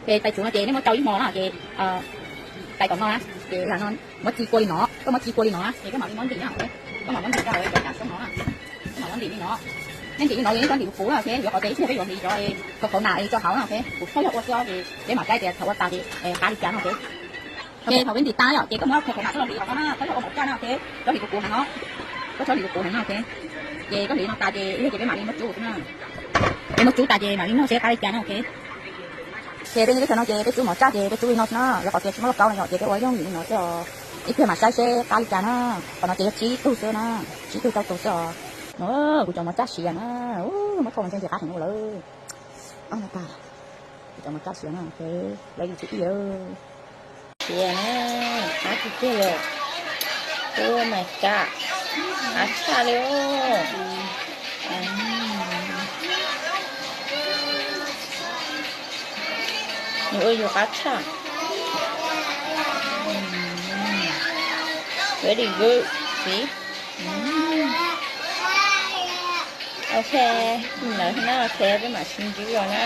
Ces tais tsuv no ces nej muab rau ib hmo na ces tais tom no na, ces lam no muab ci kua li no, koj muab ci kua li no na ces koj mam li muab ntim na, koj mam muab ntim rau hauv cov caj xyoob no na, koj mam muab ntim li no. Nej ntim li no yeej koj ntim puv puv na, yuav kom tes ib pliag peb yuav hliv cov khauv khauv nas li rau hauv na, kuv txhob yog ua xwb ces peb mam saib tias thaum ua tas ces qab li cas no. Ok, thaum peb ntim tas yom ces koj muab khauv khauv nas coj los hliv hauv no na, txhob yog ua mov caj na, ok, txhob hliv puv puv heev no, koj txhob hliv puv puv heev no, ok. Ces koj hliv no tas ces ib pliag ces peb mam li muab tsub na, peb muab tsub tas ces mam li nug seb qab li cas na, ok. Ces peb nyob teb chaws no ces peb tsub mov tsaj ces peb tsub li no xwb na, yog qhov tias tsis muaj lauj kaub no yom ces peb ua ib lub ntim li no xwb os, ib pliag mam saib seb qab li cas na. Qhov no ces yog tsib tug xwb na, tsib tug rau tug xwb os. No kuv cov mov tsaj siav na, muab thauj mas ntshe ntxim qab heev ua lawm. Kuv cov mov tsaj siav na, ok, lawv yus tsib ib lawm. Siav na, qab tiag tiag li. Oh my god, qab tshaj li os. Nws ua yus qab tshaj. Very good, see? Ok, lawv na, ok, peb mam sib ntsib os na.